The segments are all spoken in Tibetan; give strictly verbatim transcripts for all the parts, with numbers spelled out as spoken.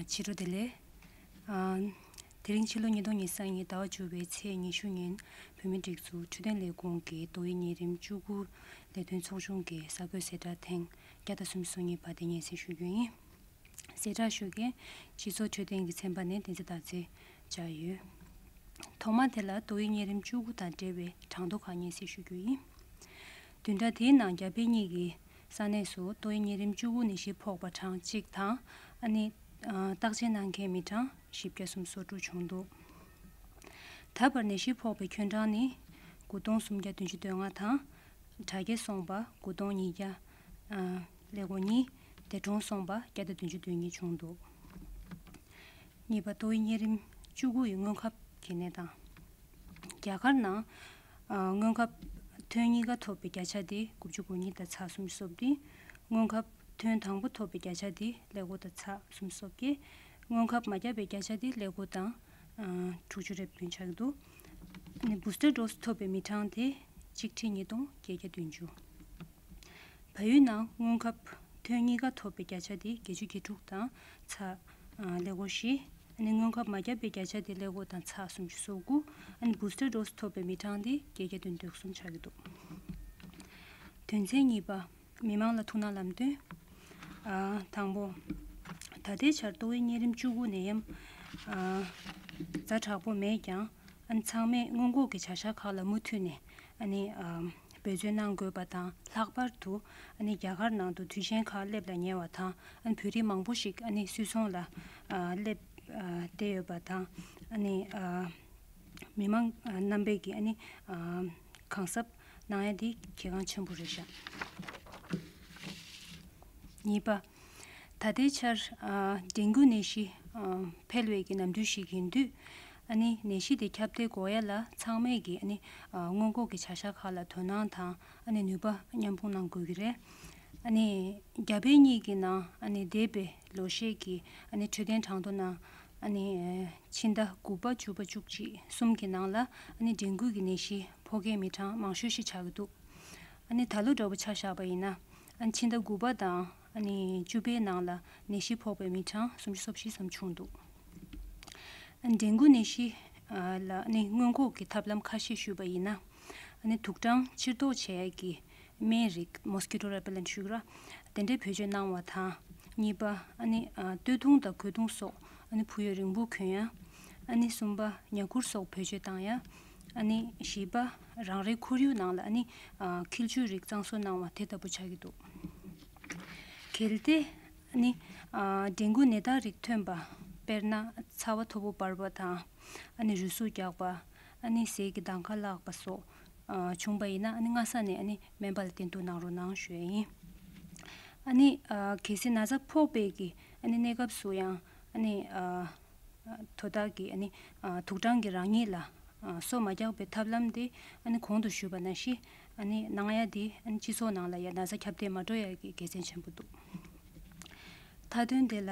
ཕྱི་དྲོ་བདེ་ལེགས། ཨ། དེ་རིང་ཕྱི་ལོ་ཉིས་སྟོང་ཉི་ཤུ་རྩ་གཉིས་ཟླ་བ་བཅུ་པའི་ཚེས་ཉི་ཤུ་ཉིན་བོད་མིའི་སྒྲིག་འཛུགས་འཕྲོད་བསྟེན་ལས་ཁུངས་ཀྱི་ཏོག་དབྱིབས་གཉན་རིམས་བཅུ་དགུ་ལས་དོན་ཚོགས་ཆུང་གི་གསར་འགོད་གསལ་བསྒྲགས་ཐེངས་བརྒྱ་དང་སུམ་ཅུ་སོ་གཉིས་པ་དེ་སྙན་སེང་ཞུ་རྒྱུ་ཡིན། གསལ་བསྒྲགས་ཞུ་མཁན་སྤྱི་ཚོགས་འཕྲོད་བསྟེན་གྱི་ཚན་པ་ནས་བསྟན་འཛིན་ཟླ་ཚེ་བཅར་ཡོད། ཐོག་མ་དེ་ལ་ཏོག་དབྱིབས་གཉན་རིམས་བཅུ་དགུ་དང་འབྲེལ་བའི་གྲངས་ཐོ་ཁག་སྙན་སེང་ཞུ་རྒྱུ་ཡིན། བདུན་ཕྲག་དེའི་ནང་རྒྱ་བལ་གཉིས་ཀྱི་ས་གནས་སུ་ཏོག་དབྱིབས་གཉན་རིམས་བཅུ་དགུ་ནད་གཞི་ཕོག་པ་གྲངས་གཅིག་དང་། ཨ་ནི། ཨ། བརྟག་དཔྱད་གནང་མཁན་མི་གྲངས་བཞི་བརྒྱ་སུམ་ཅུ་སོ་དྲུག་བྱུང་འདུག་ད་བར་ནད་གཞི་ཕོག་པའི་ཁྱོན་གྲངས་ནི་དགུ་སྟོང་སུམ་བརྒྱ་བདུན་ཅུ་དོན་ལྔ་དང་། དྲག་སྐྱེད་སོང་པ་དགུ་སྟོང་ཉིས་བརྒྱ། ཨ། ཀླད་ཀོར་གཉིས། འདས་གྲོངས་སོང་པ་བརྒྱ་དང་བདུན་ཅུ་དོན་གཉིས་བྱུང་འདུག་གཉིས་པ། ཏོག་དབྱིབས་གཉན་རིམས་བཅུ་དགུ་ཡི་སྔོན་ཁབ་ཀྱི་གནས་སྟངས། རྒྱ་གར་ནང་། ཨ། སྔོན་ཁབ་ཐོན་གཉིས་ཀ་ཐོབ་པའི་བརྒྱ་ཆ་དེ་དགུ་བཅུ་གོ་གཉིས་དང་ཚེག་སུམ་ཅུ་སོ་བདུན། སྔོན་ཁབ་ཐོན་དང་པོ་ཐོབ་པའི་བརྒྱ་ཆ་དེ་ཀླད་ཀོར་དང་ཚེག་སུམ་ཅུ་སོ་བརྒྱད། སྔོན་ཁབ་མ་བརྒྱབ་པའི་བརྒྱ་ཆ་དེ་ཀླད་ཀོར་དང་། ཨ། དྲུག་ཅུ་རེ་བདུན་ཆགས་ཀྱི་འདུག་ཨ་ནི་བུ་སི་ཊར་ཌོ་སི་ཐོབ་པའི་མི་གྲངས་དེ་གཅིག་ཁྲི་ཉིས་སྟོང་བརྒྱད་བརྒྱ་བདུན་ཅུ། བལ་ཡུལ་ནང་སྔོན་ཁབ་ཐོན་གཉིས་ཀ་ཐོབ་པའི་བརྒྱ་ཆ་དེ་བརྒྱད་ཅུ་གྱ་དྲུག་དང་ཚེག་ཀླད་ཀོར་བཞི། ཨ་ནི་སྔོན་ཁབ་མ་བརྒྱབ་པའི་བརྒྱ་ཆ་དེ་ཀླད་ཀོར་དང་ཚེག་སུམ་ཅུ་སོ་དགུ། ཨ་ནི་བུ་སི་ཊར་ཌོ་སི་ཐོབ་པའི་མི་གྲངས་དེ་བརྒྱད་བརྒྱ་བདུན་ཅུ་དོན་གསུམ་ཆགས་ཀྱི་འདུག་དོན་ཚན་གཉིས་པ། མི་མང་ལ་ཐུགས་སྣང་ལམ་སྟོན། ཨ། དང་པོ། ད་ལྟའི་ཆར་ཏོག་དབྱིབས་གཉན་རིམས་བཅུ་དགུ་ནད་ཡམས། ཨ། ཛ་དྲག་པོ་མེད་ཀྱང་། ཨ་ནི་ཚང་མས་སྔོན་འགོག་གི་བྱ་གཞག་ཁག་ལ་མུ་མཐུད་ནས། ཨ་ནི། ཨ། འབད་བརྩོན་གནང་དགོས་པ་དང་། ལྷག་པར་དུ། ཨ་ནི་རྒྱ་གར་ནང་དུ་དུས་ཆེན་ཁག་སླེབས་ལ་ཉེ་བ་དང་། ཨ་ནི་བོད་རིགས་མང་པོ་ཞིག་ཨ་ནི་སུད་ཚོང་ལ། ཨ། སླེབས། ཨ། བསྡད་ཡོད་པ་དང་། ཨ་ནི། ཨ། མི་མང་རྣམ་པས་ཀྱིས་ཨ་ནི། ཨ། གང་གཟབ་གནང་ཡ་དེ་གལ་འགངས་ཆེན་པོ་རེད་ཤག་གཉིས་པ། ད་ལྟའི་ཆར། ཨ། ཌེང་གུ་ནད་གཞི། ཨ། འཕེལ་བའི་གི་ནམ་དུས་ཤིག་ཡིན་དུས། ཨ་ནི་ནད་གཞི་དེ་ཁྱབ་གདལ་འགོག་ཡ་ལ་ཚང་མས་ཀྱིས་ཨ་ནི། ཨ། སྔོན་འགོག་གི་བྱ་གཞག་ཁག་ལ་དོ་སྣང་དང་། ཨ་ནི་ནུས་པ་མཉམ་སྤུངས་གནང་དགོས་ཀྱི་རེད། ཨ་ནི་རྒྱ་བལ་གཉིས་ཀྱི་ནང་ཨ་ནི་འདས་པའི་ལོ་ཤས་ཀྱི་ཨ་ནི་འཕྲོད་བསྟེན་གྲངས་ཐོ་ནང་། ཨ་ནི་ཕྱི་ཟླ་དགུ་པ་བཅུ་པ་བཅུ་གཅིག་གསུམ་གྱི་ནང་ལ་ཨ་ནི་ཌེང་གུ་གི་ནད་གཞི་ཕོག་མཁན་མི་གྲངས་མང་ཤོས་ཤིག་ཆགས་ཀྱི་འདུག་ཨ་ནི་ད་ལོ་འདྲ་པོ་ཆ་བཞག་པ་ཡིན་ན། ཨ་ནི་ཕྱི་ཟླ་དགུ་པ་དང་ཨ་ནི་བཅུ་པའི་ནང་ལ་ནད་གཞི་ཕོག་པའི་མི་གྲངས་སུམ་ཅུ་སོ་བཞི་ཙམ་བྱུང་འདུག་ཨ་ནི་ཌེང་གུ་ནད་གཞི་ལ་ཨ་ནི་སྔོན་འགོག་གི་ཐབས་ལམ་ཁ་ཤས་ཞུས་པ་ཡིན་ན། ཨ་ནི་དུག་སྦྲང་ཕྱིར་བཟློག་བྱེད་ཡས་ཀྱི་སྨན་རིགས། མོས་ཀི་ཊོ་རེ་པེ་ལེན་ཊི་ཞུ་གི་ར། དེ་འདྲའི་བེད་སྤྱོད་གནང་བ་དང་། གཉིས་པ། ཨ་ནི། ཨ། སྟོད་ཐུང་དང་གོས་ཐུང་སོགས་ཨ་ནི་ཕུ་ཡུལ་རིང་པོ་གྱོན་ཡ། ཨ་ནི་གསུམ་པ། ཉ་ཁུར་སོགས་བེད་སྤྱོད་བཏང་ཡ། ཨ་ནི་བཞི་པ། རང་རེའི་ཁོར་ཡུག་ནང་ལ་ཨ་ནི། ཨ། འཁྱིལ་ཆུའི་རིགས་གཙང་བཟོ་གནང་བ་དེ་ལྟ་བུ་ཆགས་ཀྱི་འདུག་གལ་ཏེ། ཨ་ནི། ཨ། ཌེང་གུ་ནད་རྟགས་རིགས་ཐོན་པ། དཔེར་ན་ཚ་བ་མཐོ་པོ་འབར་བ་དང་། ཨ་ནི་རུས་ཟུག་རྒྱག་པ། ཨ་ནི་ཟས་ཀྱི་དང་ཁ་བརླག་པ་སོགས། ཨ། བྱུང་པ་ཡིན་ན་ཨ་ནི་སྔ་ས་ནས་ཨ་ནི་སྨན་པ་ལ་བསྟེན་གཏུག་གནང་རོགས་གནང་ཞུ་ཡ་ཡིན། ཨ་ནི། ཨ། གལ་སྲིད་ན་ཚ་ཕོག་པའི་གི་ཨ་ནི་གནས་སྐབས་སུ་ཡང་ཨ་ནི། ཨ། དོ་བདག་གིས་ཨ་ནི། ཨ། དུག་སྦྲང་གིས་རང་ཉིད་ལ། ཨ། སོ་མ་རྒྱག་པའི་ཐབས་ལམ་དེ་ཨ་ནི་གོང་དུ་ཞུས་པ་ནང་བཞིན་ཨ་ནི་གནང་ཡ་དེ་ཨ་ནི་སྤྱི་ཚོགས་ནང་ལ་ཡ་ན་ཚ་ཁྱབ་གདལ་མ་འགྲོ་ཡ་གི་དགེ་མཚན་ཆེན་པོ་འདུག་མཐའ་དོན་དེ་ལ།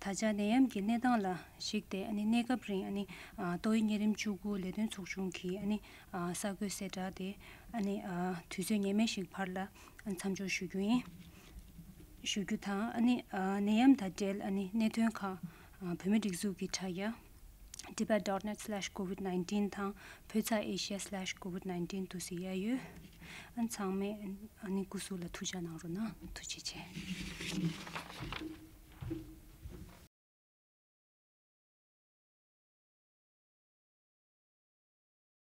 ད་ཆ་ནད་ཡམས་ཀྱི་གནས་སྟངས་ལ་གཞིགས་ཏེ་ཨ་ནི་གནས་སྐབས་རིང་ཨ་ནི། ཨ། ཏོག་དབྱིབས་གཉན་རིམས་བཅུ་དགུ་ལས་དོན་ཚོགས་ཆུང་གིས་ཨ་ནི། ཨ། གསར་འགོད་གསལ་བསྒྲགས་དེ་ཨ་ནི། ཨ། དུས་ཚོད་ངེས་མེད་ཞིག་བར་ལ་ཨ་མཚམས་འཇོག་ཞུ་རྒྱུ་ཡིན། ཞུ་རྒྱུ་དང་ཨ་ནི། ཨ། ནད་ཡམས་དང་འབྲེལ་ཨ་ནི་གནད་དོན་ཁག་ཨ། བོད་མིའི་སྒྲིག་འཛུགས་ཀྱི་དྲ་རྒྱ། tibet dot net slash covid nineteen དང་བོད་ཚ་asia slash covid nineteen དུ་གཟིགས་ཡ་ཡོད། ཨ་ནི་ཚང་མས་ཨ་ནི་སྐུ་གཟུགས་ལ་ཐུགས་ཅག་གནང་རོགས་གནང་། ཐུགས་རྗེ་ཆེ།